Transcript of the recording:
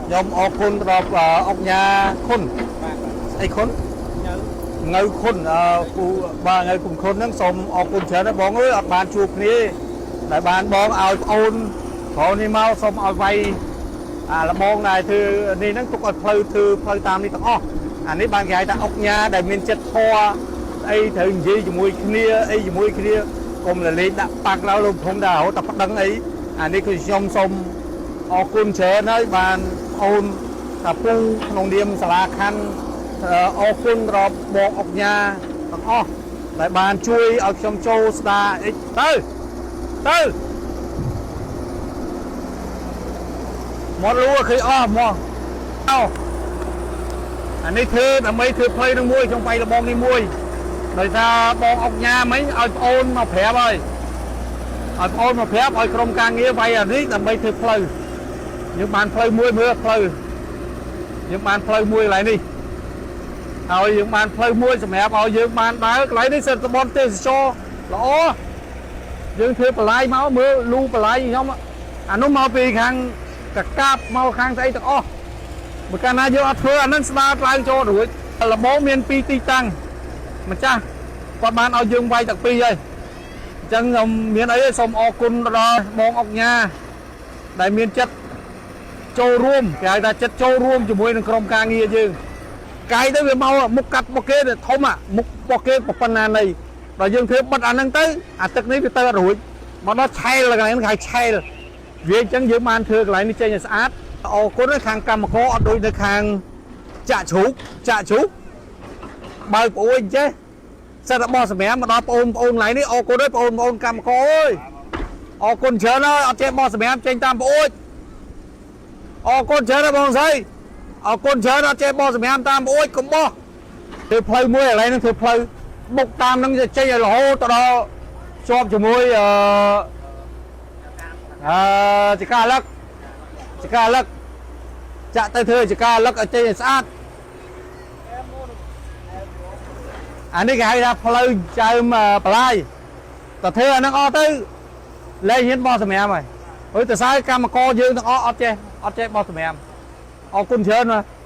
ខ្ញុំអរគុណដល់អុកញ៉ាខុន បាទបាទ ស្អីខុន ញ៉ៅ ងៅខុនអឺពូបាទងៅគុំខុនហ្នឹងសូមអរគុណច្រើនណាស់បងអើយអត់បានជួបគ្នាតែបានបងឲ្យប្អូនប្អូននេះមកសូមឲ្យវាយអាលបងដែលធ្វើនេះហ្នឹងទុកឲ្យផ្លូវធ្វើផ្លូវតាមនេះទាំងអស់អានេះបានគេហៅថាអុកញ៉ាដែលមានចិត្តធម៌ស្អីត្រូវនិយាយជាមួយគ្នាអីជាមួយគ្នាកុំលលេងដាក់ប៉ាក់ដល់លោកធំដែររហូតតែប្តឹងអីអានេះគឺខ្ញុំសូមអរគុណច្រើនហើយបានប្អូនតាពូក្នុងនាមសាលាខណ្ឌអរគុណដល់បងអុកញ៉ាទាំងអស់ដែលបានជួយឲ្យខ្ញុំចូលស្ដារអិចទៅទៅមកលូឃើញអស់មកអោអានេះធ្វើដើម្បីធ្វើផ្លូវនឹងមួយខ្ញុំវាយលបងនេះមួយដោយសារបងអុកញ៉ាមិញឲ្យប្អូនមកប្រាប់ហើយឲ្យប្អូនមកប្រាប់ឲ្យក្រុមការងារវាយអានេះដើម្បីធ្វើផ្លូវយើងបានផ្លូវមួយមើលផ្លូវយើងបានផ្លូវមួយកន្លែងនេះហើយយើងបានផ្លូវមួយសម្រាប់ឲ្យយើងបានដើរកន្លែងនេះសិតតំបន់ទេសចរល្អយើងធ្វើបន្លាយមកមើលលូបន្លាយខ្ញុំអានោះមកពីខាងកកាបមកខាងស្អីទាំងអស់បើកាលណាយើងអត់ធ្វើអានឹងស្ដារឡើងចូលរួចលបងមានពីរទីតាំងម្ចាស់គាត់បានឲ្យយើងវាយទាំងពីរហើយអញ្ចឹងខ្ញុំមានអីសូមអរគុណដល់បងអុកញ៉ាដែលមានចិត្តចូលរួមគេហៅថាចិត្តចូលរួមជាមួយនឹងក្រុមការងារយើងកាយទៅវាមកមុខកាត់របស់គេវាធំអាមុខរបស់គេប៉ុណ្ណានៃដល់យើងធ្វើបិទអាហ្នឹងទៅអាទឹកនេះវាទៅអត់រួចមកដល់ឆែលកន្លែងហ្នឹងគេហៅឆែលវាអញ្ចឹងយើងបានធ្វើកន្លែងនេះចេញឲ្យស្អាតអរគុណខាងកម្មករអត់ដូចនៅខាងចាក់ជ្រូកចាក់ជ្រូកបើកប្អូនចេះសិតរបស់សម្រាប់មកដល់បងប្អូនកន្លែងនេះអរគុណហើយបងប្អូនកម្មករអើយអរគុណច្រើនហើយអត់ចេះបោះសម្រាប់ចេញតាមប្អូនអរគុណច្រើនហើយបងស្រីអរគុណច្រើនអត់ចេះបោះសម្រាប់តាមប្អូនកុំបោះធ្វើផ្លូវមួយកន្លែងហ្នឹងធ្វើផ្លូវបុកតាមហ្នឹងចេញឲ្យរហូតទៅដល់ជាប់ជាមួយអឺអឺចកាលឹកចកាលឹកចាក់ទៅធ្វើចកាលឹកឲ្យចេញឲ្យស្អាតអានេះគេហៅថាផ្លូវចើមបន្លាយតែធ្វើអាហ្នឹងអស់ទៅលែងហ៊ានបោះសម្រាមហើយហើយទៅសើកម្មករយើងទាំងអស់អត់ចេះអត់ចេះបោះសម្រាមអរគុណច្រើនណាស់។